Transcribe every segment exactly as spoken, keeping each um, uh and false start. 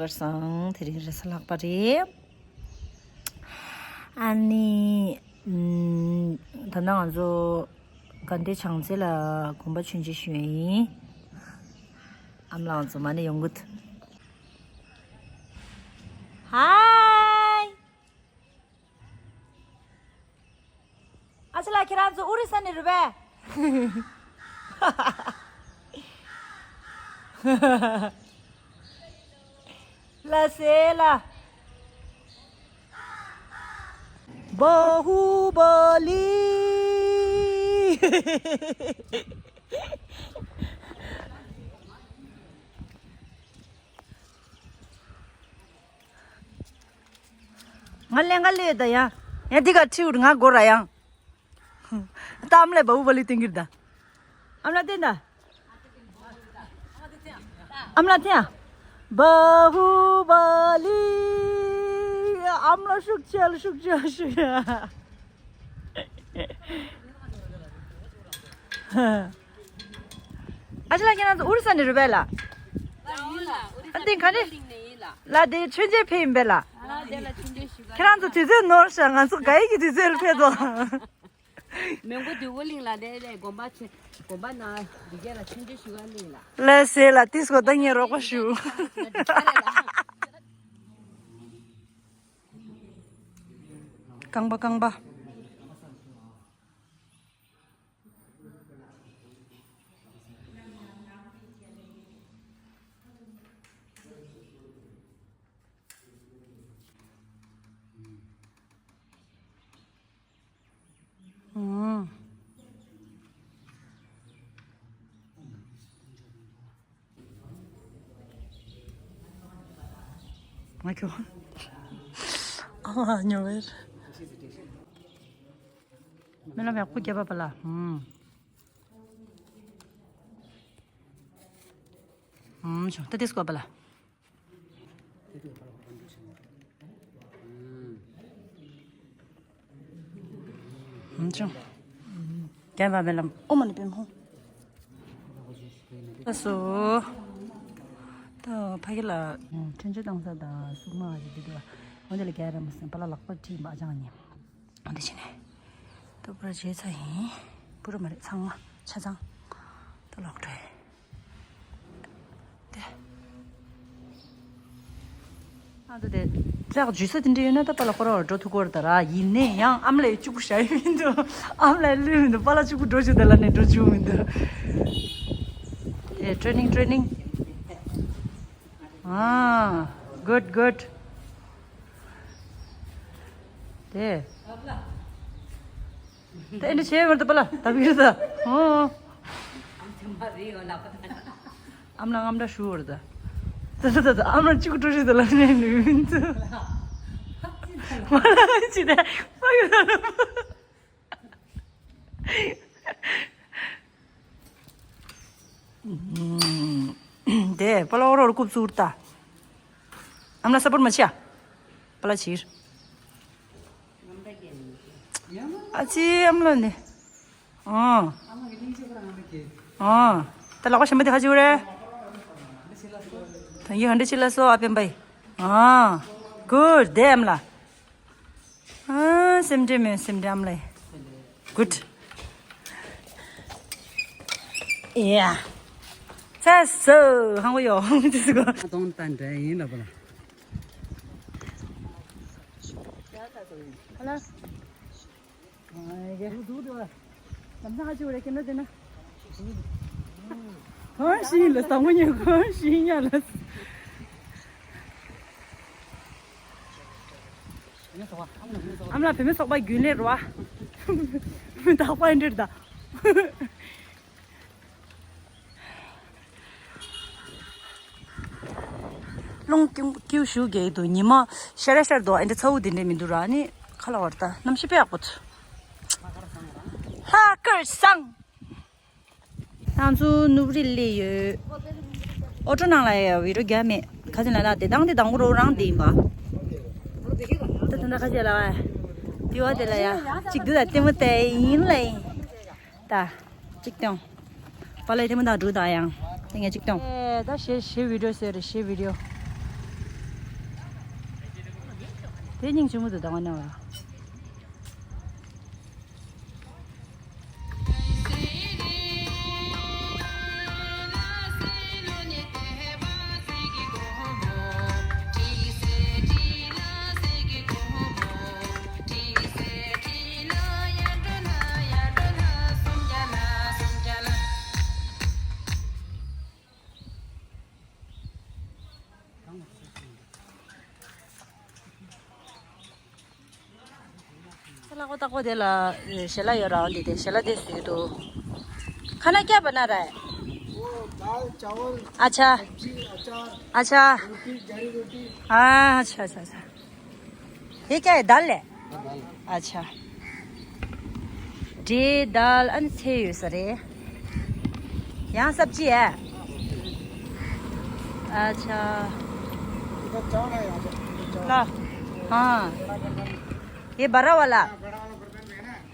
བར་སང་དེ་རིང་རེས་གཟའ་ལྷག་པ་རེད། ཨ་ནི། ཨམ། ད་ནང་ང་ཚོ་དགའ་ལྡན་བྱང་རྩེ་ལ་དགོན་པ་མཆོད་མཇལ་ཞུ་ཡ་ཡིན། ཨ་མ་ལགས་ང་ཚོ་མ་ཎི་ཡོང་གི་འདུག་ཧའི། ཨ་ཅེ་ལགས་ཁྱེད་རང་ཚོ་ཨོ་རི་ས་ནས་རེད་པས། ལ་སེ་ལ། བ་ཧུ་བ་ལི། ང་ལེན་ག་ལེ་ད་ཡ། ཡ་འདི་ག་ཁྲིའུར་ང་སྒོ་ར་ཡང་། ད་ཨམ་ལས་བ་ཧུ་བ་ལི་སྟོན་གྱི་རེད་ད། ཨམ་ལ་སྟོན་ད། ཨམ་ལ་སྟོན་ཡ། བ་ཧུ་བ་ལི། ཨམ་ལ་ཤུགས་ཆེ་ལ་ཤུགས་ཆེ་ལ་ཤུགས་ཆེ། ཨ་ཅེ་ལགས་ཁྱེད་རང་ཚོ་ཨོ་རི་ས་ནས་རེད་པས་ལ། ཨ་འདི་ག་ནས། ལ་འདི་མཆོད་མཇལ་ཕེབས་ཡིན་པས་ལ། ཁྱེད་རང་ཚོ་དུས་ཚོད་ནོར་ཤག་ང་ཚོ་དགའ་ཡིག་གི་དུས་ཚོད་ལ་ཕེབས་དོ། མོན་གྷོ་འདོད་རྒུ་གླིང་ལ་ནས་ནས་དགོན་པ་ཆེ། དགོན་པ་ན་འདི་ག་ལ་མཆོད་མཇལ་ཞུ་ག་གླིང་ལ། ལ་སེ་ལ་ཏིས་གོ་ད་ངས་རོགས་པ་ཞུ། རྐང་པ་རྐང་པ། ཨང་། ང་ཁྱོད། ཨ་མ་ཉོ་བེར། མི་ལ་མེ་ཁུ་རྒྱབ་པ་ལ། ཨང་། ཨང་། ཆོ་ད་དེ་སྐོར་པ་ལ། ཨང་། ཆོ། རྒྱབ་པ་ལ་ཨོ་མ་ནི་པེ་མོ། ལགས་སོ། ད་ཕ་གི་ལ་ཁྲེན་ཆེ་བཏང་ས་དང་སུག་མ་ཞིག་འདི་འདུག་འོ་འདི་ལ་རྒྱ་ར་མ་སེམས་པ་ལ་ལག་པ་བྲིས་མ་ཅང་ཉེ། འདི་བྱས་ནས། ཏོ་པར་བྱས་ཚར་ཡིན། པུ་ར་མ་རེད་ཚང་མ་ཆ་ཚང་། ཏོ་ལོག་འགྲོ་ཡིན། དེ། ཨ་ཏོ་དེ། ལག་འཇུ་ས་དེ་འདྲ་ཡོད་ན་ད་པ་ལ་ཁོ་ར་བར་འགྲོ་ཐུག་གོ་ར་ད་ར་ཡིན་ནས་ཡང་ཨམ་ལས་གཅིག་པུ་བྱ་ཡི་མི་འདུག་ཨམ་ལས་ལུས་མི་འདུག་པ་ལ་གཅིག་པུ་འགྲོ་བཅུག་ད་ལ་ནས་འགྲོ་བཅུག་མི་འདུག་དེ་ཊེ་ནིང་ཊེ་ནིང་། ཨ། གུཌ་གུཌ། དེ། དེ་འདྲ་བྱས་མར་ད་པ་ལ་ད་བིར་ད། ཨོ། ཨམ་ལ་ངམ་འདྲ་ཞུ་བར་ད། ད་ད་ད་ཨམ་ལ་གཅིག་གྲོ་ཞིག་ད་ལ་ནས་ནུས་མིན་ཚུ། མ་ལ་ཅི་ད་པ་ཡོད་ད། དེ་པ་ལ་འོ་རོར་རྐུབ་བཙུགས་ད། ཨམ་ལ་ས་པོར་མ་བྱེད་ཨ། པ་ལ་བྱེད། ཨ་ཙི་ཨམ་ལ་ནི། ཨང་། ཨང་། ད་ལག་པ་ཞིམ་པོ་དེ་ཁ་ཅིག་རེད། ད་ཡི་ཧན་དེ་ཅི་ལ་སོ་ཨ་པེན་པའི། ཨང་། གུཌ་དེ་ཨམ་ལ། ཨ། སེམས་ཁྲལ་མེད་སེམས་ཁྲལ་ཨམ་ལེ། གུཌ། ཡ། ཚ་སོ་ཧང་གོ་ཡོ་ཧང་ཅི་སི་གོ། ཨ་དོང་ཏན་ཏན་ཡིན་ལ་པ་ལ། ཧ་ལ། ཨ་གེ། ལམ་སང་ཧ་ཅི་བ་རེ་ཀེམ་ར་དེ་ན། གང་ཞིག་ལ་ས་མོ་ཉོ་གང་ཞིག་ཉ་ལ། ཨ་མ་ལགས་བུད་མེད་ཚོགས་པ་རྒྱུན་ལས་རོ། ཨ། བདག་པོ་ཨེ་འདྲེར་ད། རླུང་ཀེའུ་ཀེའུ་ཞུ་གེ་འདུག་ཉི་མ་ཤར་ཤར་འདུག་ཨེ་འདྲ་ཚ་བོ་དེ་འདྲས་མི་འདུག་ར་ནི་ཁ་ལ་བར་ད་གནམ་གཤིས་དཔེ་ཡག་པོ་འདུག་ལྷ་སྐར་བཟང་། ང་ཚོ་ནུབ་རི་སླེབས་ཡོད། ཨོ་ཊོ་ནང་ལ་ཡ་བི་ཌིའོ་རྒྱག་མེད། ཁ་ཅིག་ལ་ལ་དེ་དང་དེ་དང་པོ་རོ་རང་དེ་ཡིན་པ། ད་དེ་འདྲ་ཁ་ཅིག་ལ་བ། དེ་བ་དེ་ལ་ཡ་གཅིག་དུ་ལ་ལྟད་མོ་བལྟས་ཡིན་ལ་ཡིན། ད་གཅིག་སྟོན། པ་ལ་ལྟད་མོ་དང་འགྲོ་དང་ཡང་དེ་ངས་གཅིག་སྟོན། ཨེ་ད་ཞེ་ཞེ་བི་ཌིའོ་ཟེར་རེད་ཞེ་བི་ཌིའོ། དེ་སྙིང་རྗེ་མོ་འདུག་ད་ང་ནི་བ། ལག་པ་བཏགས་པ་དེ་ལ་ཞལ་ལག་ཡོད་ར། འདི་དེ་ཞལ་ལག་དེ་བཟོས་འདུག खाना क्या बना रहा है? वो दाल चावल अच्छा। सब्जी अचार अच्छा। रोटी जारी रोटी। हाँ अच्छा अच्छा अच्छा। ये क्या है, दाल है? हाँ, दाल। अच्छा। འབྲས་དང་ཨ་ནི་ཚལ་ཡོད་ས་རེད། यहाँ सब्जी है? अच्छा। इधर चावल है, यहाँ पे। इधर चावल। ला। हाँ। ये बड़ा वाला।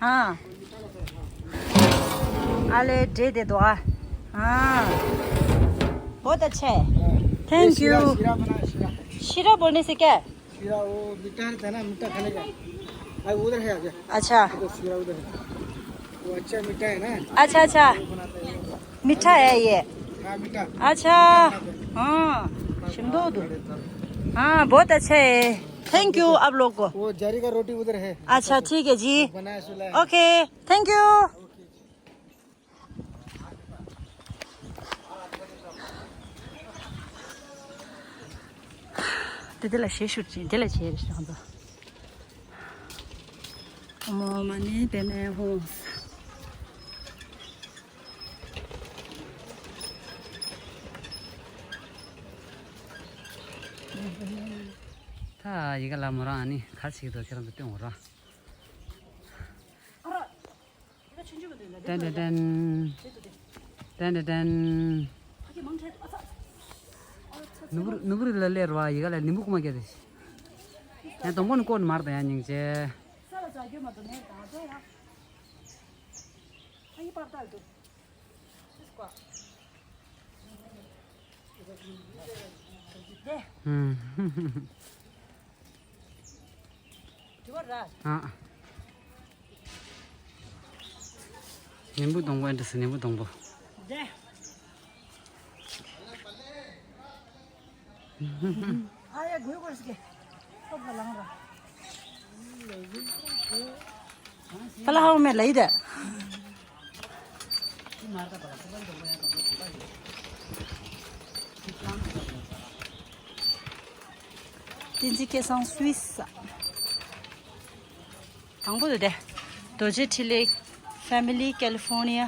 हाँ। आले दे दे दो। हाँ। बहुत अच्छा है। Thank you. शीरा बना है, शीरा। शीरा बोलने से क्या है? शीरा वो मीठा रहता है ना, मीठा खाने का। भाई उधर है आगे। अच्छा। उधर शीरा उधर है। वो अच्छा मीठा है ना। अच्छा अच्छा। मीठा है ये। हाँ मीठा। अच्छा। हाँ। शिमदो दो। हाँ बहुत अच्छा है। थैंक यू आप लोग को। वो जरी का रोटी उधर है। अच्छा ठीक है जी। बनाया सुलाया। Okay. Thank you. དེ་དེ་ལ་ཞེ་ཤུར་ཅིག་དེ་ལ་བྱས་རེ་ཞིག་ཧང་ཚ། ཨོཾ་མ་ཎི་པདྨེ་ཧཱུྃ། ད་ཡི་གེ་ལ་མོ་རང་ཨ་ནི་ག་ཞིག་འདུག་ཁྱེད་རང་ཚོ་སྟོན་འོ་ར། ཏན་ཏན་ཏན། ཏན་ཏན་ཏན། ནུབ་རི་ནུབ་རི་ལ་ལེར་བ་ཡི་ག་ལ་ནིམ་བུ་ཀུ་མ་སྐྱེ་རེ། ཡང་དང་པོ་ནི་ཀོ་ནི་མར་དང་ཡང་སྙིང་རྗེ། ཨུམ། ཨ། ནིམ་བུ་སྡོང་པོ་ཨེ་འདྲ་སི་ནིམ་བུ་སྡོང་པོ། ཨ་ཡ་དགོས་དགོས་ཟེར་གི། ཐོབ་ལ་ལངས་ར། ཕ་ལ་ཧ་མེ་ལ་ཡི་དེ། བསྟན་འཛིན་སྐལ་བཟང་སུད་སི། དང་པོ་དེ། རྡོ་རྗེ་འཕྲིན་ལས་ཕེ་མི་ལི་ཀེ་ལི་ཧྥོར་ནི་ཡ།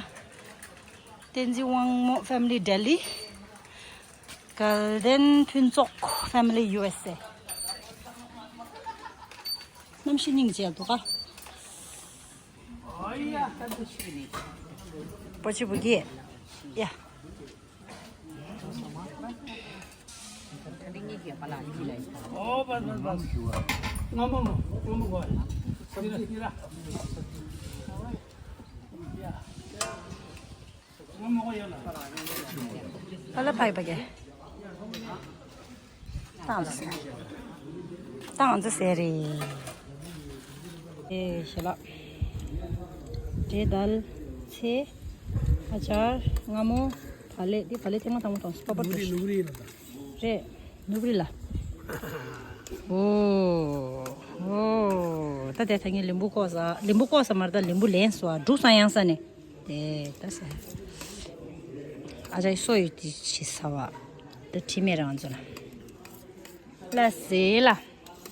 བསྟན་འཛིན་དབང་མོ་ཕེ་མི་ལི་ལྡི་ལི། གལ་ཏེན་ཕུན་ཚོགས་ཕེ་མི་ལི་ཡུ་ཨེས་ཨེ། གནམ་གཤིས་སྙིང་རྗེ་འདུག་ག། པོ་ཆི་བུ་གི། ཡ། ཨ་ལ་ཕའི་པ་གེ། ཏང་ཙི་སེ། ཏང་ཙི་སེ་རེད། ཨེ་ཞེ་ལགས། འབྲས་དང་ཚལ། ཨ་ཅར། མངར་མོ། བག་ལེབ། འདི་བག་ལེབ་ཐེངས་མ་དང་པོ་མཐོང་སོང་། པགས་པ་ནུ་རི་ནུ་རི་ལ། རེད། ནུབ་རི་ལ། ཨོ། ཨོ། ད་དེ་ད་ངས་ལིམ་བུ་བཀོག་ས། ལིམ་བུ་བཀོག་ས་མ་རེད། ད་ལིམ་བུ་ལེན་སོང་། འབྲུག་སང་ཡང་ས་ནས། དེ་ད་ས། ཨ་ཅག་སོ་ཡོད་དེ་ཆི་ས་བ། ད་དྲི་མེད་རང་ཚོ་ལ། ལ་ཟེ་ལ།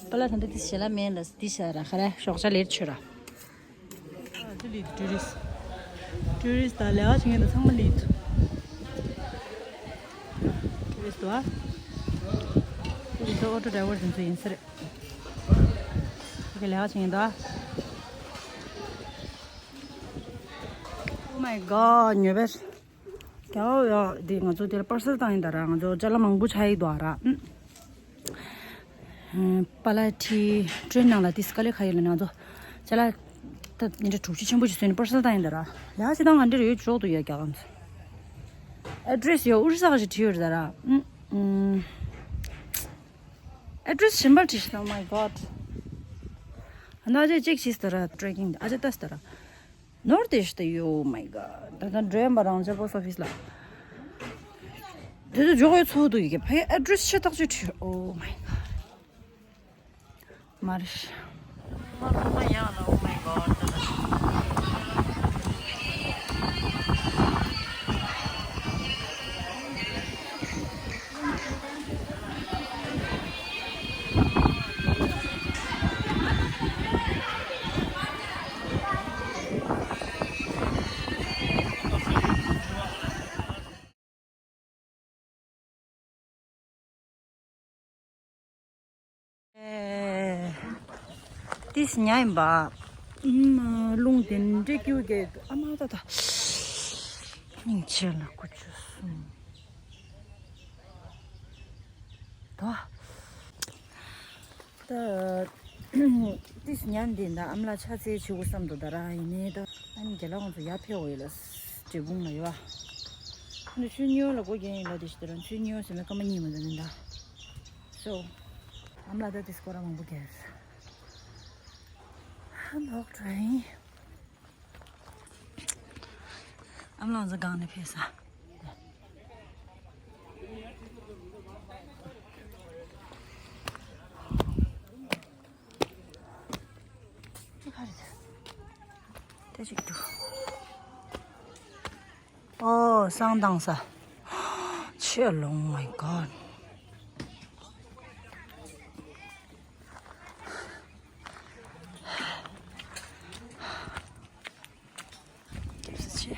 པ་ལ་ད་འདི་ཞེ་ལ་མེད་ལ་འདི་ཤ་ར་ཁ་ར་ཤོག་ཆ་ལེར་ཆུ་ར། ཨ་ཅི་ལི་ཊུ་རི་སི། ཊུ་རི་སི་ད་ལེ་ཨ་ཆི་ངེ་ད་ཚང་མ་ལི་ཊུ། ཊུ་རི་སི་ད་བ། ཊུ་རི་སི་ད་ཨོ་ཊོ་ཌ་རའི་ཝར་དེ་ཚོ་ཡིན་ས་རེད། ཨོ་ཁེ་ལེ་ཨ་ཆི་ངེ་ད། Oh my god ཉོ་བེར། རྒྱལ་བ་ཡ། འདི་ང་ཚོ་དེར་པར་སེལ་བཏང་ཡིན་ད་ར། ང་ཚོ་ཅ་ལག་མང་པོ་ཆགས་ཡི་འདུག་ཨ་ར། ཨུམ། པ་ལ་ཊི་ཊྲེན་ནང་ལ་དེ་སི་ཀ་ལེ་ཁ་ཡི་ལ་ནི་ང་ཚོ་ཅ་ལག་ད་ཉིན་གྲངས་དྲུག་ཅུ་ཆེན་པོ་ཅིག་བཟོས་ནས་པར་སེལ་བཏང་ཡིན་ད་ར། ལ་ཅི་ད་ང་འདིར་ཡོད་ཆོག་ཏུ་ཡ་རྒྱ་གམ་ཚོ། ཨེ་ཌི་རེ་སི་ཡོད་ཨུ་རི་ས་ཁ་ཞིག་བྲིས་ཡོད་རེད་ད་ར། ཨུམ། ཨུམ། Address ཞིམ་པར་བྲིས་ཤིང་། Oh my god. ན་ཅེ་ཅེག་ཤིས་ཏ་ར་ཊེ་ཀིང་ཨ་ཅེ་ཏ་སྟ་ར། ནོར་ཏེ་ཤི་ཏ་ཡོ། Oh my god. ད་ད་འགྲོ་ཡན་པ་རང་ཅེ་པོ་སི་ཨོ་ཕི་སི་ལ། དེ་ཚོ་འཇོག་ཡོད་ཚོགས་འདུག་ཡི་གེ་ཕའི་ཨེ་ཌི་རེ་སི་ཆེ་ཐག་ཆོད་བྲིས། Oh my god. མར། མར་ཡང་ལ། Oh my god. ཨེ། ཏིས་ཉ་ཡིན་པ། ཨུམ། རླུང་དེ་འདྲ་སྐྱིད་གེ། ཨ་མ་ད་ད། སྙིང་རྗེ་ལ་ཀུ་ཅོ་གསུམ། ད། ད། ཏིས་ཉན་དེ་འདྲ་ཨམ་ལ་ཆ་ཚེ་ཆེ་བོ་བསམ་དུ་ད་ར་ཡིན་ནའི་ད། ཨ་ནི་རྒན་ལགས་ཁོང་ཚོ་ཡར་ཕེབས་འོ་ཡོད་ལ། འབྲས་སྤུངས་ལ་ཡོད་ཨ། ཨ་ནི་ཆུ་སྨྱོ་ལ་སྒོ་རྒྱན་ཡིན་ལ་དེ་ཞིག་ད་ར་ཆུ་སྨྱོ་ཟེར་མའི་སྐར་མ་གཉིས་མ་ད་ནི་ད། སོ། ཨམ་ལ་ད་ཏིས་སྐོར་ར་མང་པོ་རྒྱལ། ཧ་ལོག་དྲན། ཨམ་ལགས་ཚོ་སྒང་ནས་ཕེབས་ས། ཅི་ག་རེད། དེ་ཅིག་འདུག་ཨོ་བསང་བཏང་ས། ཆེ་ལོང་། Oh my god. སྐྱིད་པོ་ཆེ།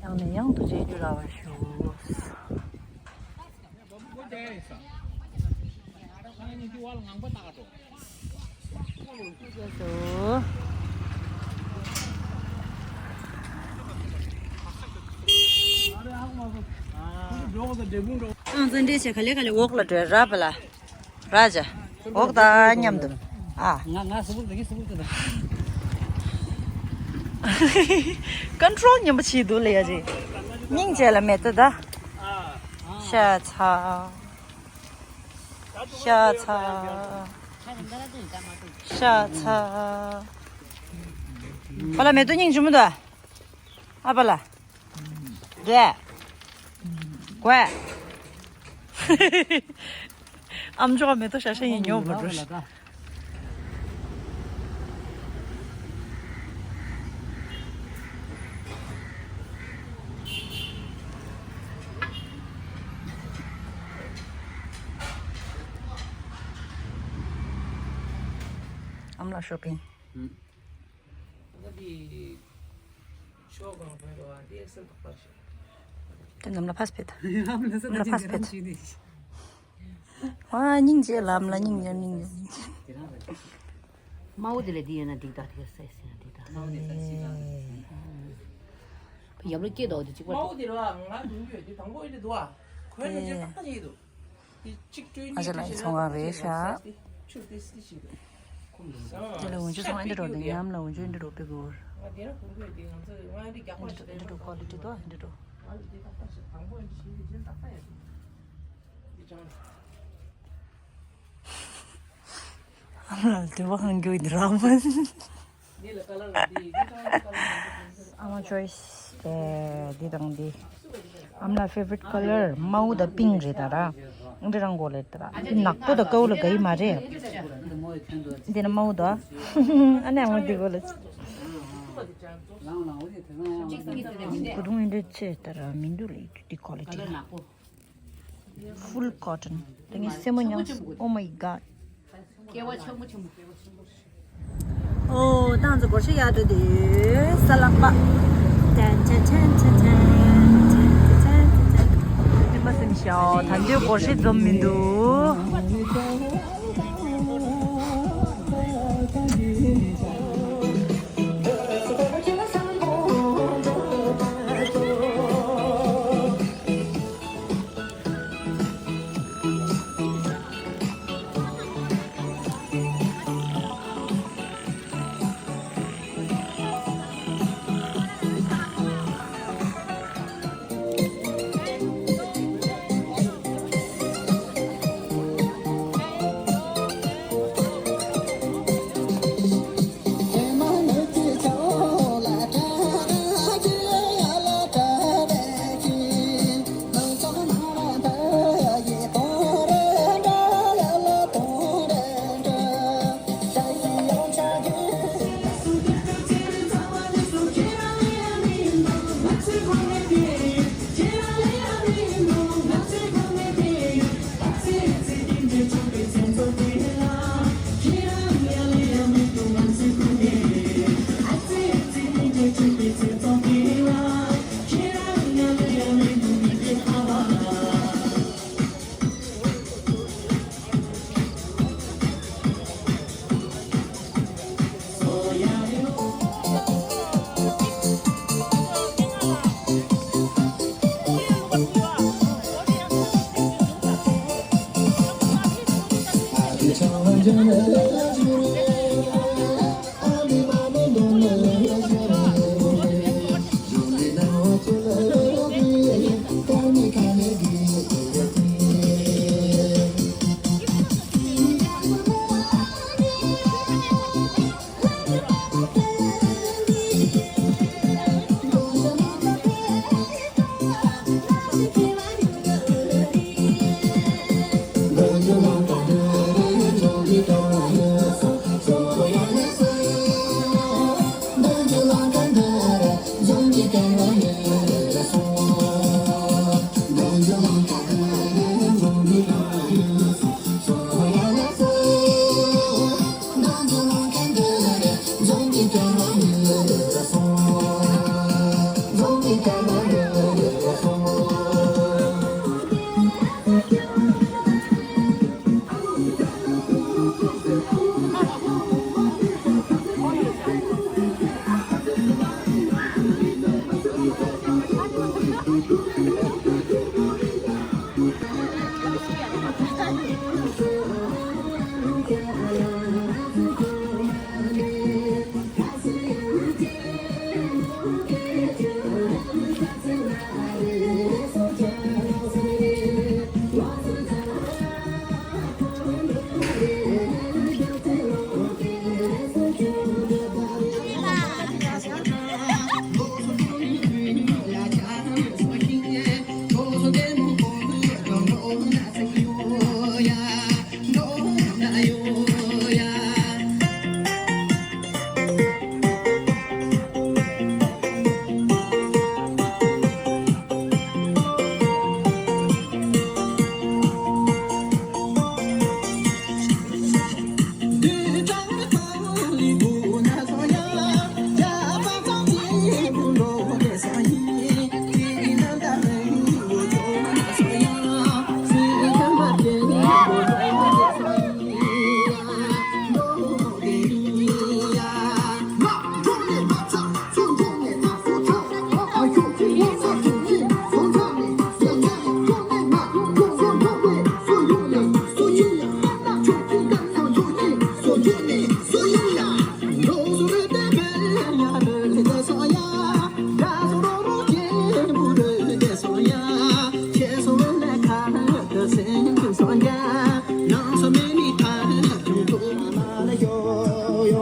ཡང་ནས་ཡང་དུ་མཇལ་རྒྱུ་རག་པར་ཤོག་ཨང་ཙི་འདྲེ་ཆེ་ག་ལེ་ག་ལེ་འོག་ལ་འགྲོ་ར་པ་ལ། ར་ཇ། འོག་ད་མཉམ་དུ། ཨ། ང་ང་སུ་བུར་དགེ་སུ་བུར་དགེ། ཀོན་ཊོལ་ཉམས་པོ་བྱེད་འདུག་ལ་ཡ་ཇི། སྙིང་རྗེ་ལ་མེད་ད་ད། ཤ་ཚ། ཤ་ཚ། ཤ་ཚ། པ་ལ་མེད་དུ་སྙིང་རྗེ་མོ་ད། ཨ་པ་ལ། རེད། ཀོས། ཨམ་ཅོག་མེ་ཏོག་ཤ་ཤ་ཡིན་ཉོ་བ་འགྲོ། ཨམ་ལགས་ཤོ་པིང་། དེ་ནམ་ལ་ཕ་སྤེད། ནམ་ལ་ཕ་སྤེད། ཨ་སྙིང་རྗེ་ལམ་ལ་སྙིང་རྗེ་སྙིང་རྗེ། དམར་པོ་དེ་ལས་འདི་ཡོད་ན་འགྲིག་ད། དེ་སེ་སེ་ན་འགྲིག་ད། དམར་པོ་དེ་ས་སི་ལ་རེད། ཡབ་ལོ་སྐྱེས་དོག་དེ་གཅིག་པ་དམར་པོ་དེ་རེད་བ། ང་ལ་འདུག་ཡོད་དེ་དང་པོ་ཡོད་དེ་འདུག་བ། གོས་ནི་ཅི་ཏག་ཏག་ཅིག་འདུག་ཨ་ཅེ་ལགས་ཚོང་ཁང་རེད་ཤག་དེ་ལ་འོན་ཆུ་ཚོང་ཨེ་འདྲ་རོ་དེ་ཉམས་ལ་འོན་ཆུ་ཨེ་འདྲ་རོ་པི་གོར། ཨེ་འདྲ་རོ་ཀོ་ལི་ཊི་དོ་ཨེ་འདྲ་རོ། ཨ་མ་ལ་དུ་བ་ཧང་གྱོ་ཡིན་ར་མ། ཨ་མ་ཅོའི་སི་དེ་འདི་དང་འདི། ཨ་མ་ལ་ཕེ་ཝ་རི་ཊི་ཀ་ལར་དམར་པོ་དང་པིང་ཀི་རེད་ད་ར། འདི་རང་གོ་ལེ་ད་ར། འདི་ནག་པོ་དང་ཀའུ་ལ་ག་ཡི་མ་རེད། འདི་ནི་དམར་པོ་དང་། ཨ་ནི་ཨ་མ་འདི་གོ་ལེ། གོ་དུང་འདི་ཆེ་ད་ར་མི་འདུག་ལེ་འདི་ཀོ་ལི་ཊི་ལ། Full cotton. དེ་ངའི་སེན་མོ་མྱངས་སོང་། Oh my god. ཨོ་ཏང་ཙི་སྒོར་གཞས་ཡག་འདུག་དེ་ས་ལག་པ། ཏན་ཏན་ཏན་ཏན། ཏན་ཏན་ཏན་ཏན། ཨེ་མ་སེམས་ཤོག་ད་འདོད་སྒོར་གཞས་འཛོམས་མི་འདུག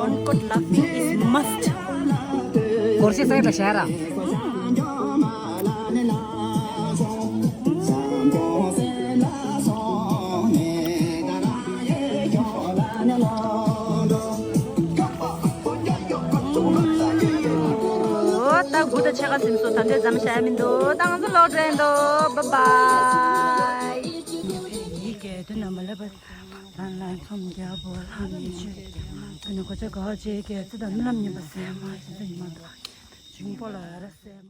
One good laughing is must. སྐོར་ཞིག་སེ་ལ་ཤར་ར། ད་དགུ་དང་ཕྱེད་ཀ་ཟིན་སོང་། ད་འདོད་ཙམ་བྱ་ཡ་མི་འདུག་ད་ང་ཚོ་ལོག་འགྲོ་ཡིན་འདུག Bye bye། ཡིག་གེ་དུ་ནམ་ལེ་པ། ལན་ལན་ཚོམ་རྒྱལ་པོ་ལྷ་མི་ཆོས། དེ་ནི་གོ་ཆ་ག་བ་ཅེ་གེ་ཙི་དང་རྨི་ལམ་ཉིན་པ་སེ་མ་ཤི་ཙི་ཉི་མ་དང་། འབྱུང་པོ་ལ་ར་སེ་མ།